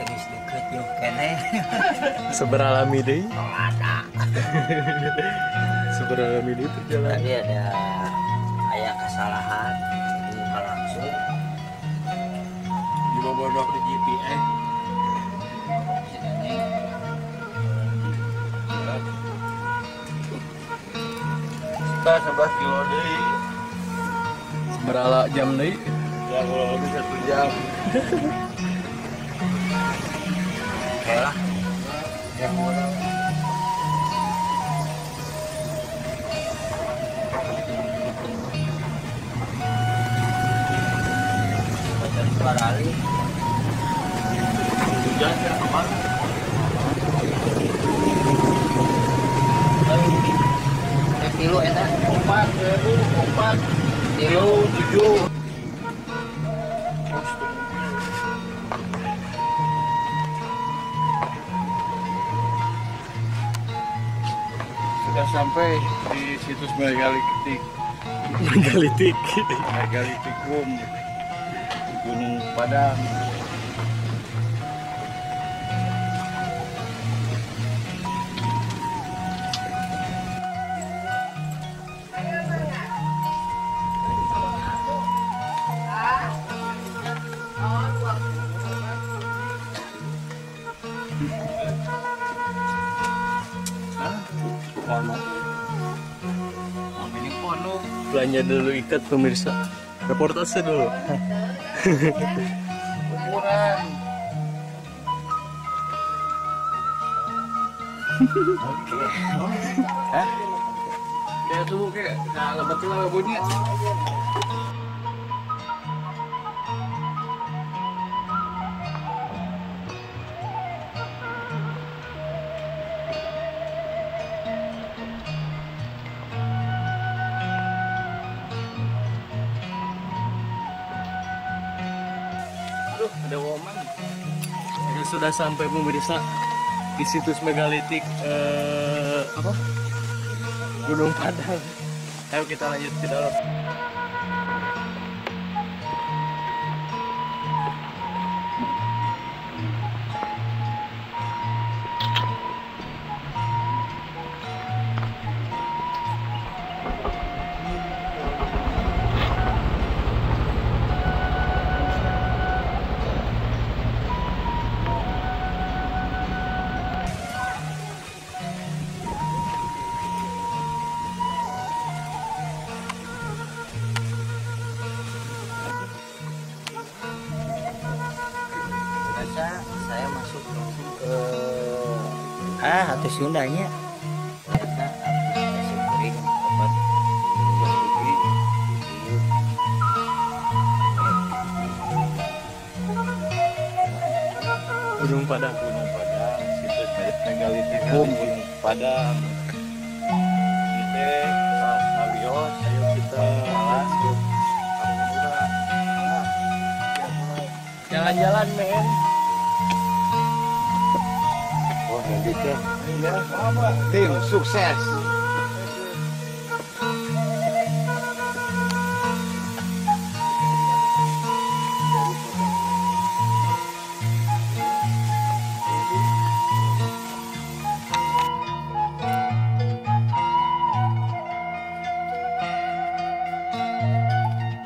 Geus deukeut jauh keneh. Seberalami deui. Ada. Seberalami deui perjalanan. Tadi ada aya kesalahan buka langsung. Di bawah di GPS. Kita 11 kilo deui. Seberala jam deui? Ya kalau lebih 1 jam. Oke lah. Yang murah. Macam parali. Hujan ya kemarin. Tilu eta 4 4 3 7. Sudah sampai di situs megalitik. Megalitik. Megalitikum Gunung Padang. Belanja dulu ikat pemirsa. Reportase dulu. Ukuran. Oke. Hah? Kayak tuh kayak nah lebat lah bunyi. Ada woman. Ini sudah sampai pemirsa di situs megalitik apa? Gunung Padang. Ayo kita lanjut ke dalam. Saya masuk langsung ke atau Sundanya. Ternyata nasi kering obat Gunung Padang. Gunung Padang, situs megalitikum Gunung Padang. Ini kelas Nabios, ayo kita lanjut. Jalan-jalan men. Oh, gitu. Tim sukses.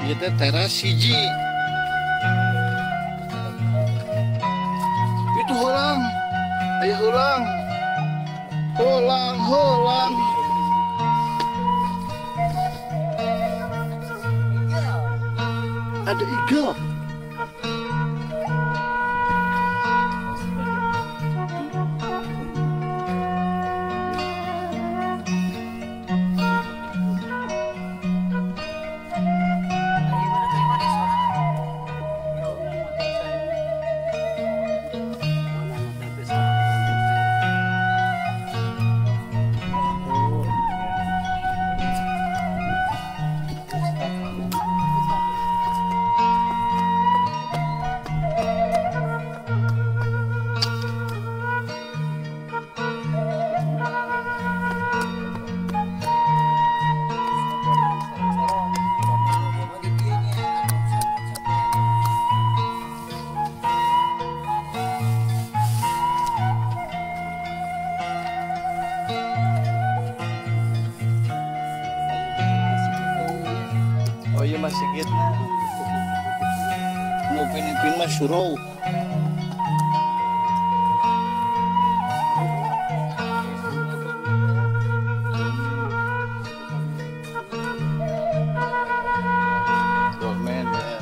Kita teras hiji. Itu orang. Ayo ulang. Ulang, ulang. Ada eagle. Masjidna. Nu Upin-Ipin mah surau. Dolmen ya.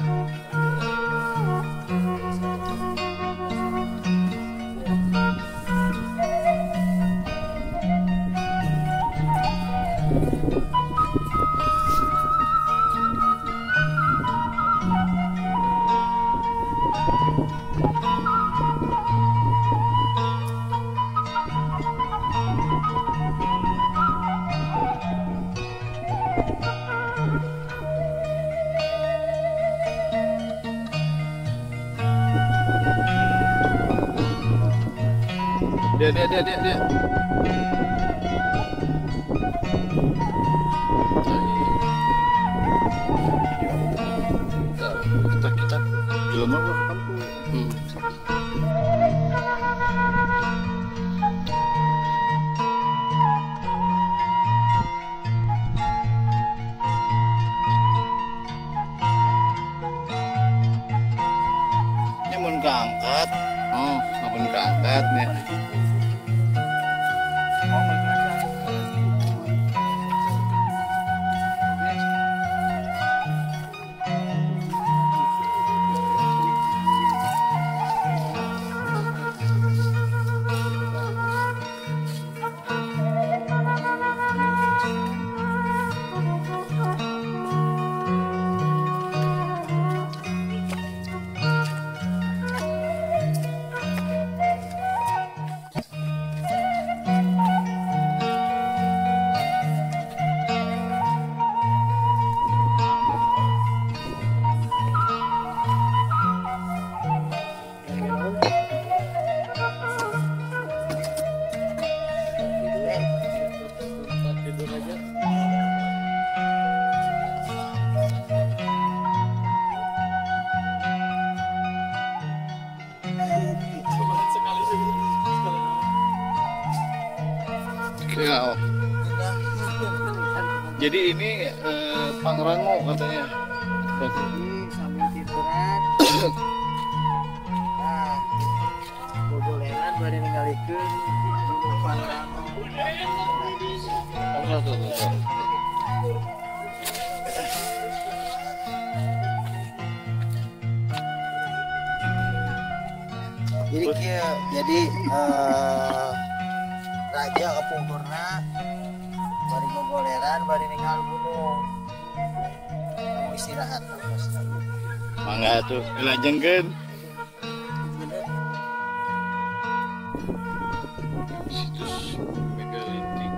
Dia. Kita jelema ke kampung. Ini mun keangkat. Oh, mun keangkat nih. Ya. Jadi ini Pangrango katanya. Jadi sambil tiduran. Nah, boboleran bari ningalikeun Pangrango. Oh, Jadi kieu, jadi raja kapungkurna bari gogoleran bari ningal gunung. Mau istirahat Mangga tuh dilajengkeun. Situs megalitik.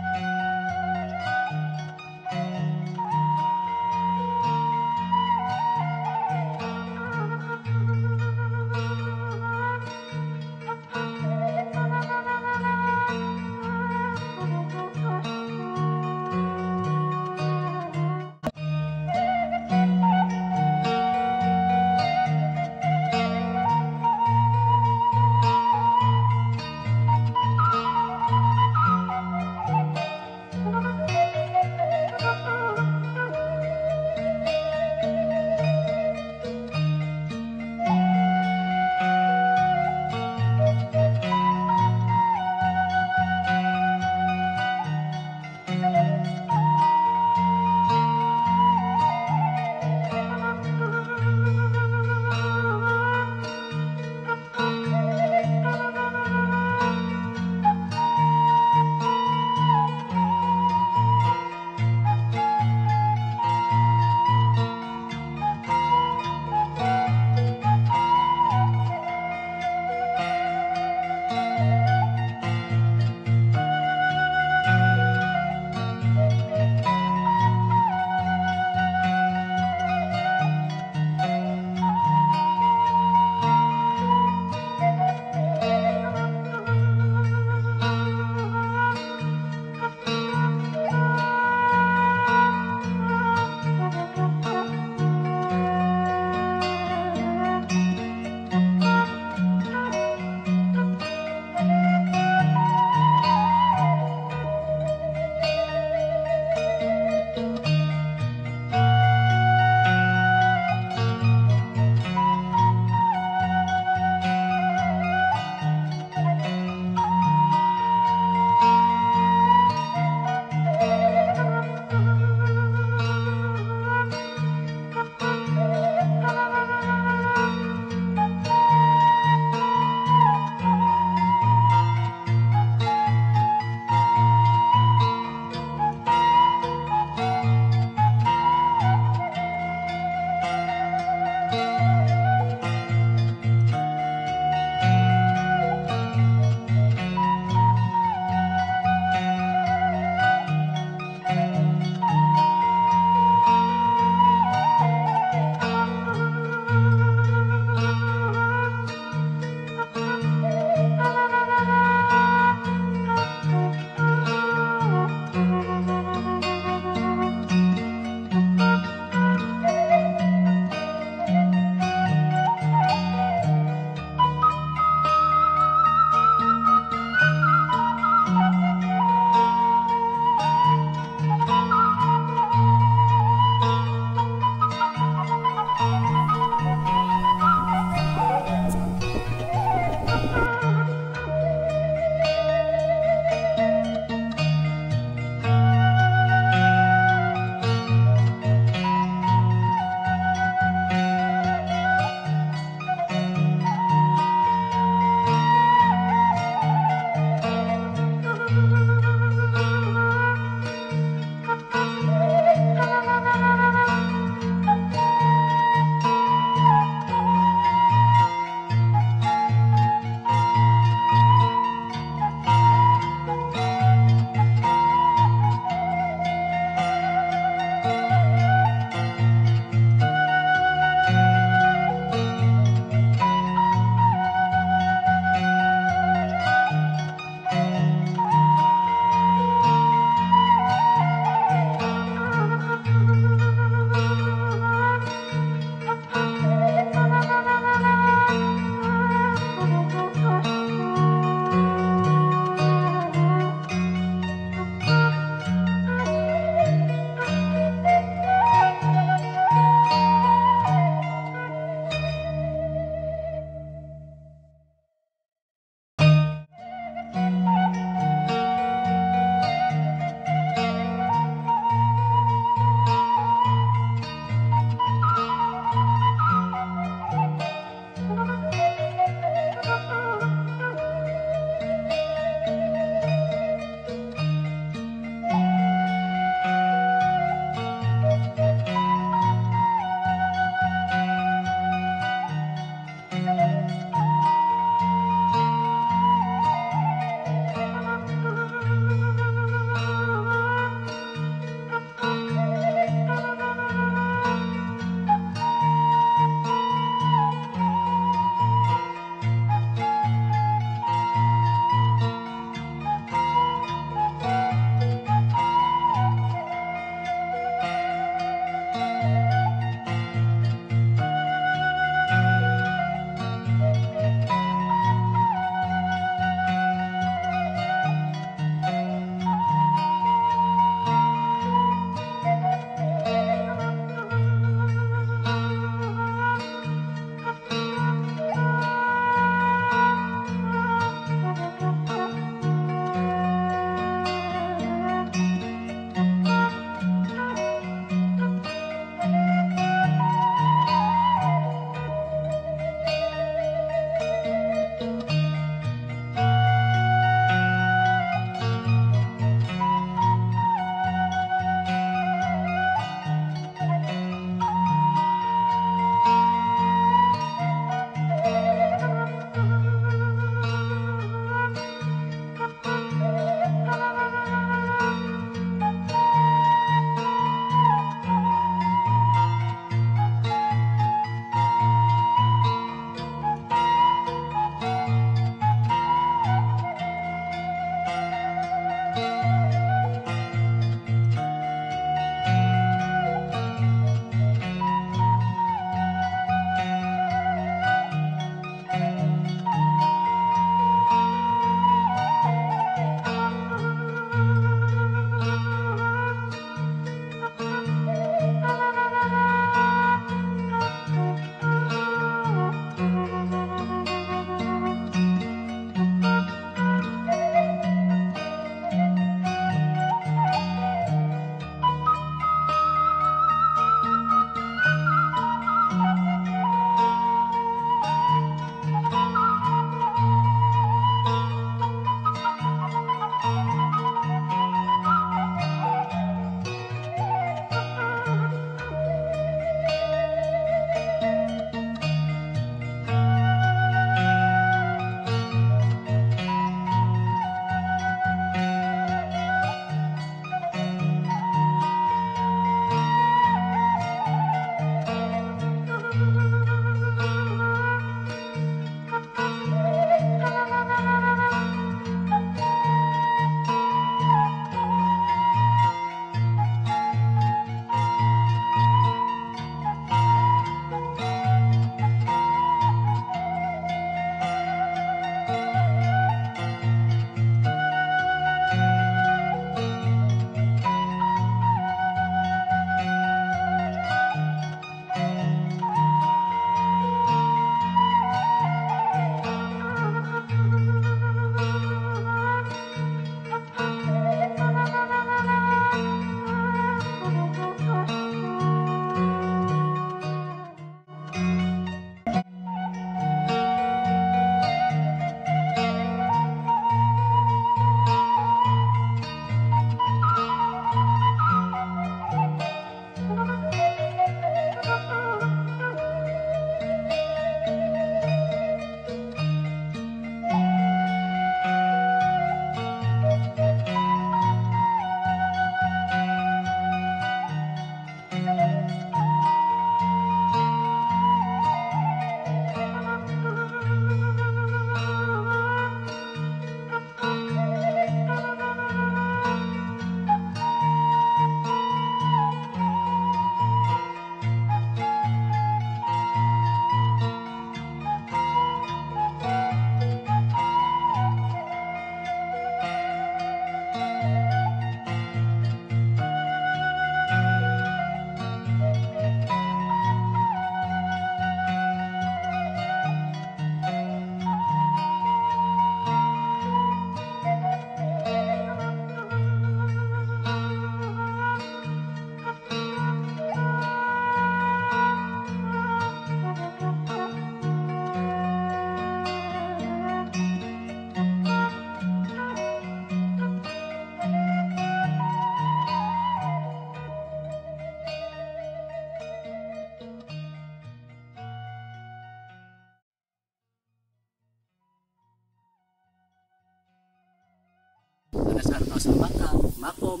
hartos makam, makom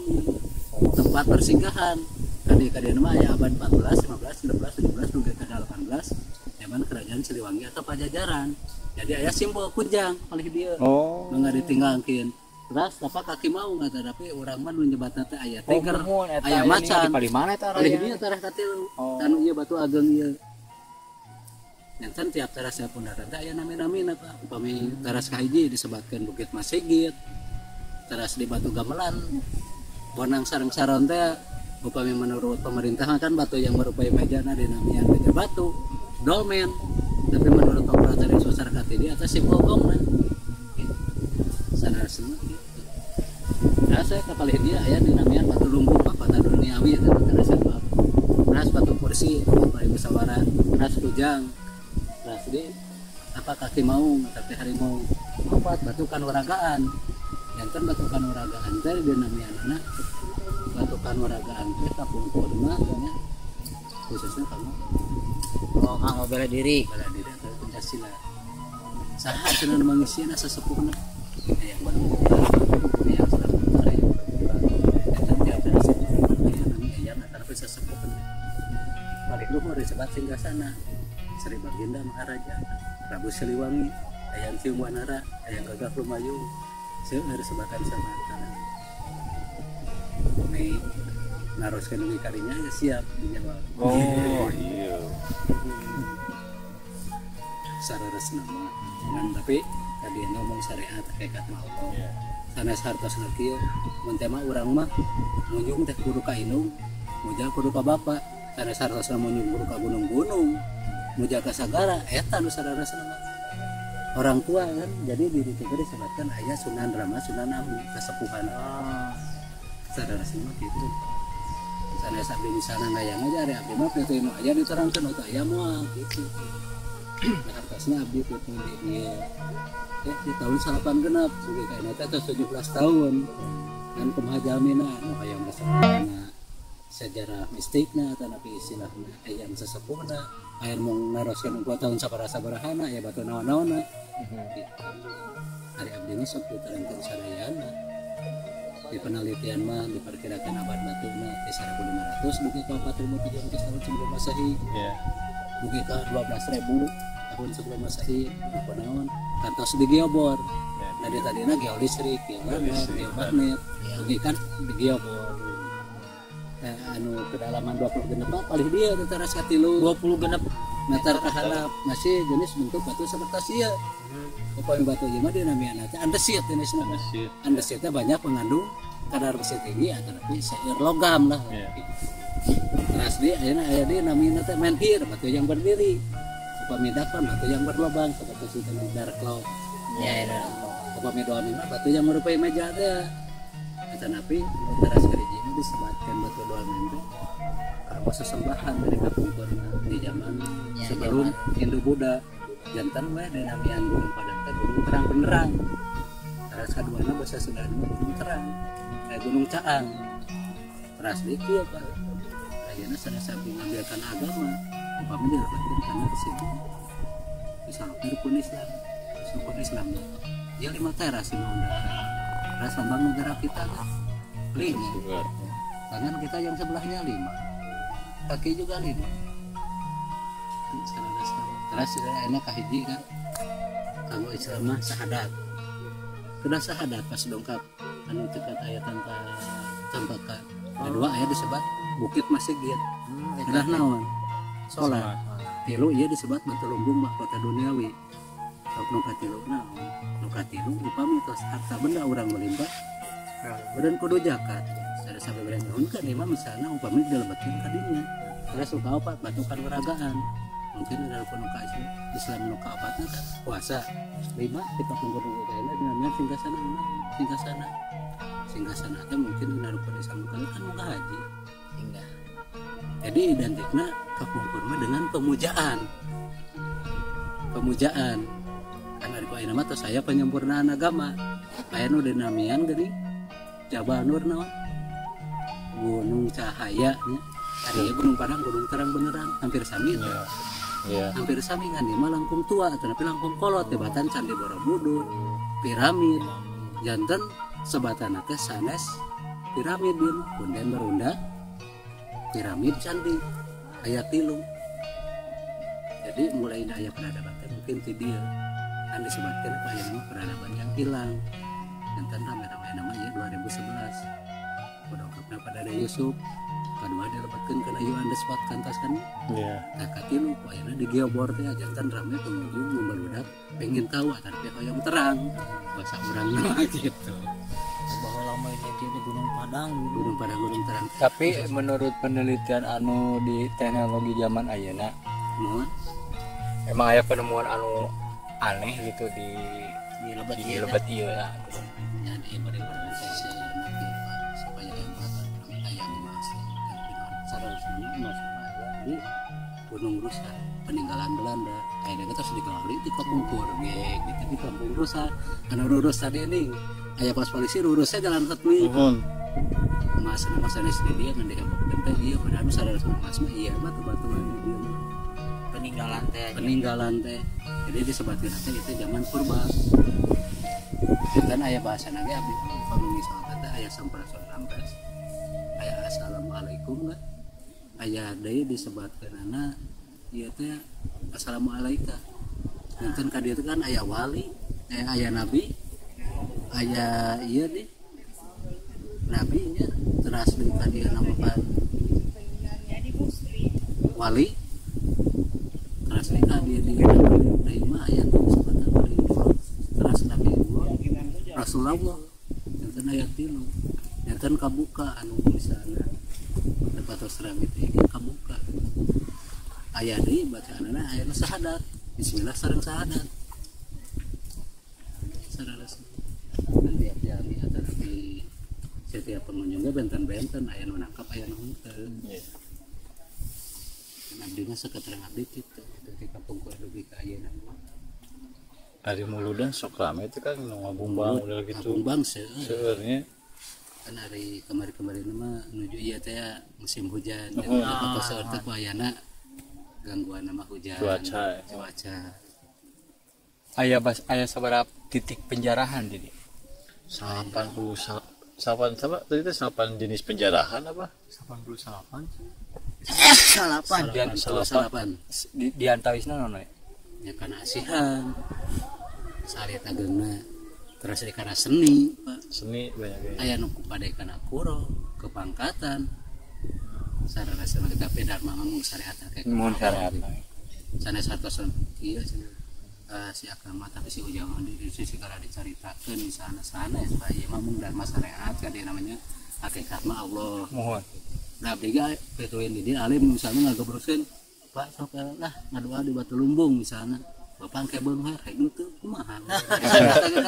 tempat persinggahan. Kadi mah aya abad 14, 15, 16, 17, dugi ka 18 zaman kerajaan Siliwangi atau Pajajaran. Jadi aya simbol kujang palih dieu. Oh. Nu ditinggalkeun. Terus apa kaki maung kata tapi urang mah nu nyebatna teh aya tiger, aya macan. Di palih mana eta Palih dieu tarah katilu. Anu ieu batu ageng ieu. Janten tiap teras pundaran teh aya nami-namina Pak. Upami teras kahiji disebatkeun Bukit Masigit. Teras di Batu Gamelan. Bonang sareng saron teh upami menurut pemerintah kan batu yang merupai meja na dinamian meja batu, dolmen. Tapi menurut operator masyarakat ini atas simbol gong gitu. Sadar semua gitu. Nah, saya kapal dia aya dinamian batu lumbung mahkota duniawi eta teras teras batu kursi upami musyawarah, teras kujang. Teras di apa kaki maung tapi harimau. Opat batu kanuragaan. Janten batu kanuragaan teh dinamianana batu kanuragaan teh kapungkur mah nya khususnya kamu Oh, kanggo bela diri. Bela diri atau Pancasila. Saha cenah nu mangisina sesepuhna? Yang Bandung, yang Utara, yang eta tiap teras aya nami aya tapi sesepuhna. Balik luhur disebut singgasana. Sri Baginda Maharaja Prabu Siliwangi, Ayang Cium Wanara, Ayang Gagah Lumayu, seueur sebatan sama tanah. Nih naroskeun deui karinya ya siap dijawab. Oh iya. Sararesna mah. Ngan tapi tadi ngomong syariat hakikat mah Allah. Iya. Sanes hartosna kieu, mun teh mah urang mah munjung teh kudu ka indung, muja kudu ka bapa. Sanes hartosna munjung kudu ka gunung-gunung, muja ka sagara eta nu sararesna mah. Orang tua kan, jadi di ditu teh disebutkan aya Sunan Rama, Sunan Abu, kasepuhan. Sararesna mah kitu. Sanes abdi misalna ngayang aja ari abdi mah kitu nu aya diterangkeun atau aya moal gitu. Nah, hartosna abdi kitu di dieu. Di tahun 86 dugi ka ayeuna teh 17 tahun. Kan kumaha jalmina anu hayang resepna sejarah mistikna atanapi istilahna hayang sesepuhna hayang mung naroskeun 4 tahun sabaraha-sabarahana aya batu naon-naonna. Gitu. Ari abdi mah sok diterangkeun sadayana. Di penelitian mah diperkirakan abad batuna ti 1500 dugi ka 4700 tahun sebelum Masehi. Iya. Dugi ka 12.000 tahun sebelum Masehi kunaon kantos di geobor. Nah di tadina geolistrik, geomagnet, geomagnet, dugi kan di geobor. Nah, anu kedalaman 20 genep mah palih dieu teh teras katilu 20 genep meter ka handap masih jenis bentuk batu seperti ieu. Upami batu ieu mah dinamiana teh andesit jenisna. Andesit. Andesitnya banyak mengandung kadar besi tinggi atau tapi seueur logam lah. Iya. Terus di ayeuna aya di namina teh menhir batu yang berdiri. Upami dakon batu yang berlubang seperti itu dark cloud. Ya, ya. Upami dolmen mah batu yang merupai meja teh. Tetapi teras keriji ini disebutkan batu dolmen teh kanggo sesembahan dari kapungkurna di zaman Ya, sebelum Hindu Buddha. Jantan we dinamian Gunung Padang teh Gunung Terang Benderang. Teras kaduana bahasa Sunda mah Gunung Terang, kayak Gunung Caang. Teras di kieu Pak. Ayeuna sanes abdi ngambilkan agama, upami dilebetkeun kana ke situ. Misalkan rukun Islam, rukun Islam. Dia 5 teras ini undangan. Teras lambang negara kita kan 5. Tangan kita yang sebelahnya 5. Kaki juga 5. Teras sudah enak kahiji kan. Kalau Islam mah sahadat. Sudah sahadat pas dongkap anu dekat ayat tanpa cempaka. Kedua ayat disebut Bukit Masigit. Udah naon? Salat. Tilu ieu disebut batu lumbung mahkota duniawi. Sok nu katilu naon? Nu katilu upami tos harta benda urang melimpah. Beureun kudu zakat. Sada sababaraha tahun kan ieu mah misalna upami dilebetkeun ka dinya. Terus nu kaopat batu kanuragaan. Mungkin dalam nu ka Islam nu kaopatna teh puasa. 5 kita pungkur nu kaena dinamian singgasana singgasana. Singgasana teh mungkin dina rukun Islam nu kan munggah haji. Singgah. Jadi identikna kapungkur mah dengan pemujaan. Pemujaan. Kan ari ku ayeuna mah tos aya penyempurnaan agama. Aya nu dinamian geuning Jabal Nur naon? Gunung Cahaya nya. Ari ieu Gunung Padang, Gunung Terang Benerang, hampir sami teh. Iya. Hampir sami ngan ieu mah langkung tua tetapi langkung kolot tebatan Candi Borobudur, piramid. Janten Sebatana teh sanes piramid ieu mah punden berunda piramid candi aya 3. Jadi mulai aya peradaban teh mungkin ti dieu kan disebatkeun apa aya mah peradaban yang hilang. Janten rame-rame nama ieu 2011. Kodongkapna pada Dede Yusuf, kadua dilebetkeun kana ieu on the spot kantos kan. Iya. Nah, katilu ayeuna di geobor teh janten rame pengunjung membaludak pengen tahu tapi hoyong terang bahasa urang mah gitu. Bahwa lama ini di Gunung Padang. Gunung Padang Gunung Terang. Tapi menurut penelitian anu di teknologi zaman ayeuna, Mohon emang aya penemuan anu aneh gitu di di lebet di ieu. lebet ieu lah. Ya di bari-bari saya supaya empat aya emas tapi seharusnya emas aya di Gunung Rusa peninggalan Belanda ayeuna kita terus digali di kapungkur ge gitu di kampung Rusa anu rurus tadi nih aya pas polisi rurusnya jalan ketmi Nuhun. Emas emas sanes di dia ngan dihebohkeun teh ieu padahal nu sadarasna emas mah ieu mah batuan di dieu mah. Peninggalan teh. Peninggalan teh jadi disebatkeun teh itu zaman purba dan aya bahasa ge abdi paminggi salat teh aya sampurasun rampes aya assalamualaikum kan aya deui disebatkeunana ieu teh assalamualaikum nonton ka dieu teh kan aya wali aya nabi aya ieu nih nabi nya teras deui ka dieu nama pan wali teras deui ka dieu di deui mah aya nu disebutna wali teras nabi Rasulullah janten aya 3 janten kabuka anu misalna tempat terang itu kabuka aya deui bacaanana aya nu sahadat bismillah sareng sahadat sareng dan tiap jami atau di setiap pengunjungnya benten-benten aya nu nangkap aya nu henteu. Iya. Dan abdi mah saketerang abdi kitu gitu di kampung kuar dugi ka ayeuna mah. Ari muludan sok rame itu kan nu ngabumbang udah gitu. Ngabumbang seueur. Seueurnya. Kan hari kemarin-kemarin mah menuju iya teh musim hujan. Jadi atau seueur teh ku ayana gangguan nama hujan. Cuaca. Cuaca. Aya bas aya sabaraha titik penjarahan jadi. 88 apa tadi teh 8 jenis penjarahan apa? 88. Salapan. Salapan. Di antawisna naon we? Ya kana asihan. Salit ageungna terus di kana seni, Pak. Seni banyak ya. Aya nu pada kana kuro, kepangkatan. Sarana tapi dharma mah syariat kayak Mun syariat. Sanes hartosan ieu cenah. Si agama tapi si ujang di sisi segala dicaritakeun di sana-sana ya supaya ieu mah mung dharma syariat kan dia namanya hakikat mah Allah. Mohon. Nah abdi ge pituin di dia alim misalnya ngagebruskeun Pak sok lah ngadoa di Batu Lumbung misalnya. Bapak engke beunghar hayu teu kumaha.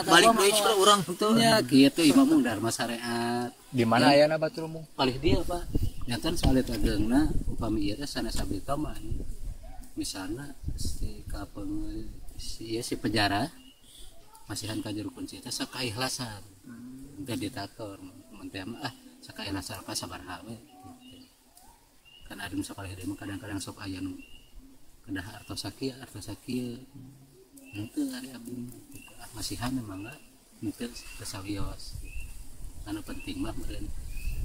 Balik deui ka urang teu. Nya kitu ieu mah mung dharma syariat. Di mana ayana Batu Lumbung? Palih dia Pak. Janten salit ageungna upami ieu teh sanes abdi tama. Misalnya si kapeng si ieu si penjara masihan ka juru kunci teh sakaikhlasan. Teu ditator mun teh mah ah sakaikhlasan apa sabaraha we. Kan ada nu sapalih deui mah kadang-kadang sok aya nu kedah artos sakieu artos sakieu. Henteu ari abdi mah gitu. Ah masihan mangga henteu sawios. Anu penting mah meureun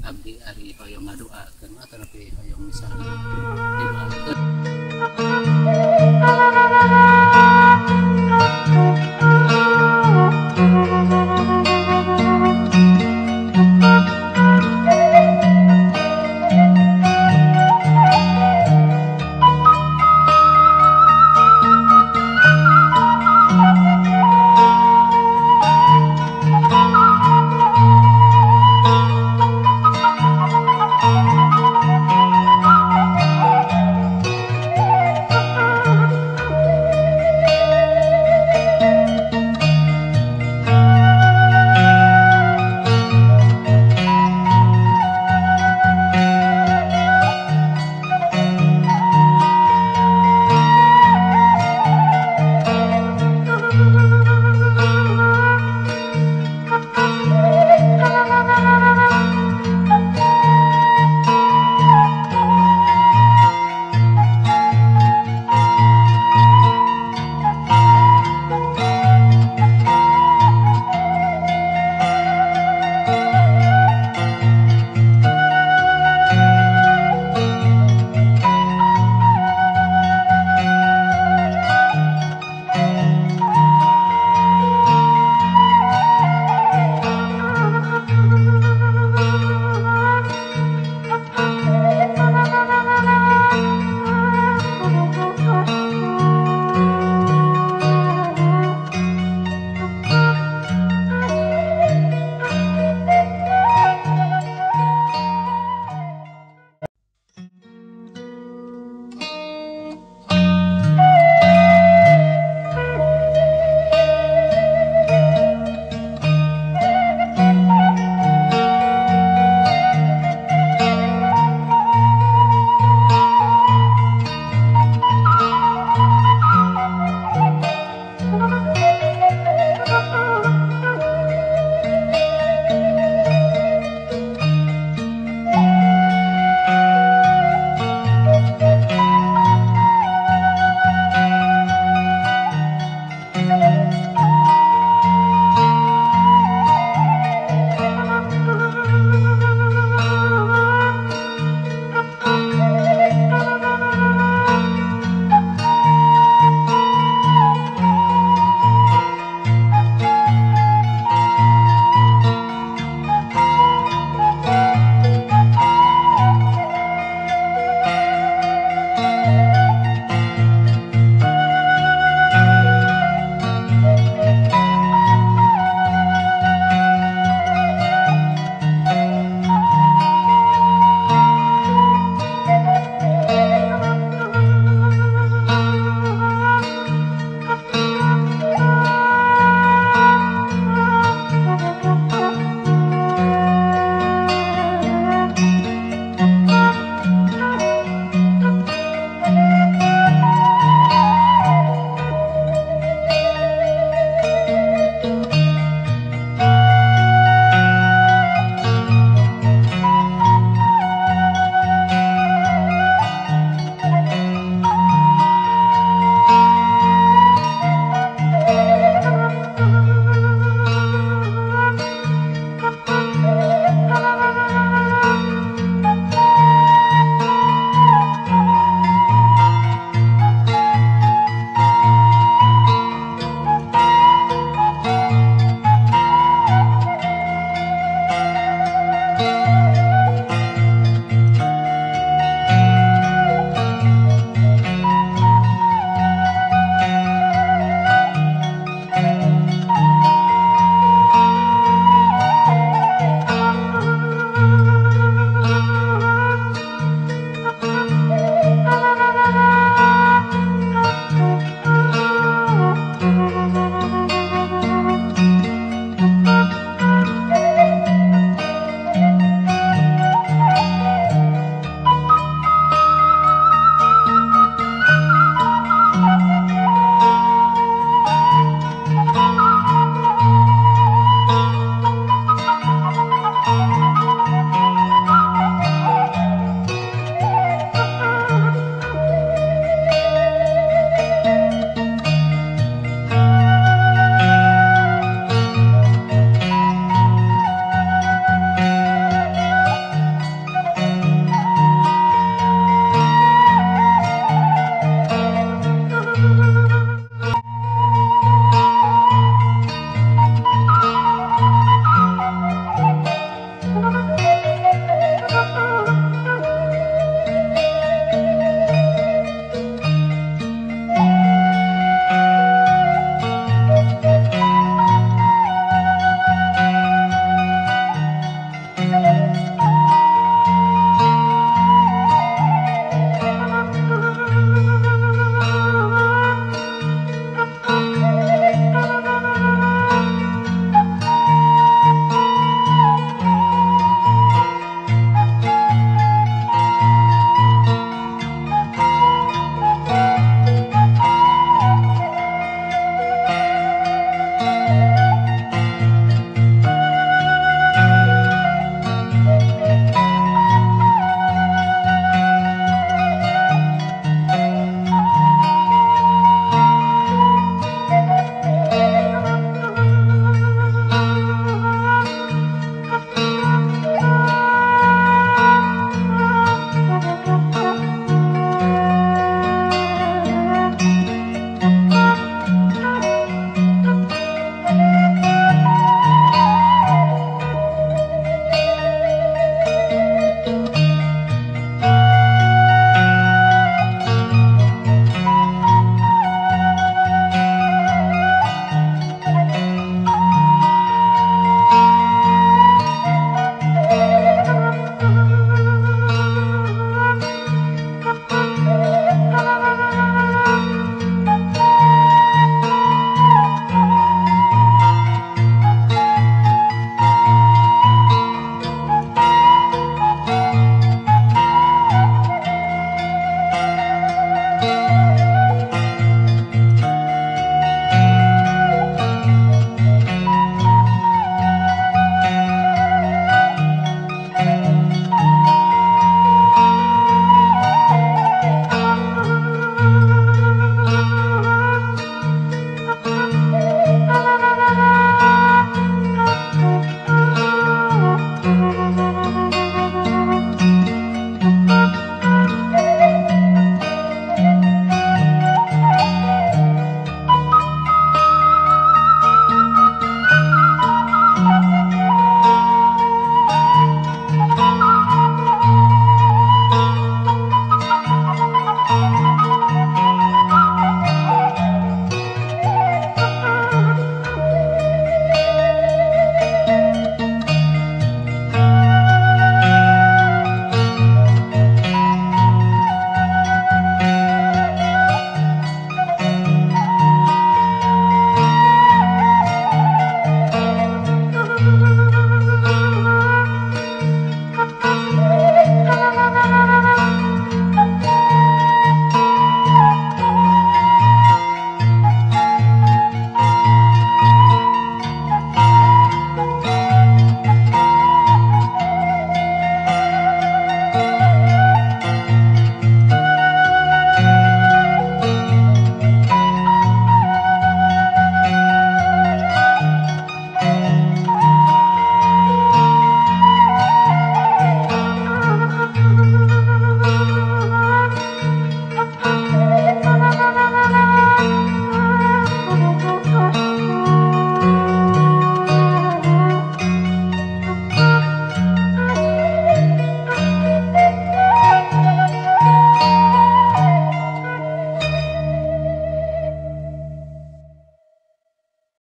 abdi ari hoyong ngadoakeun mah tapi hoyong misalnya didoakeun.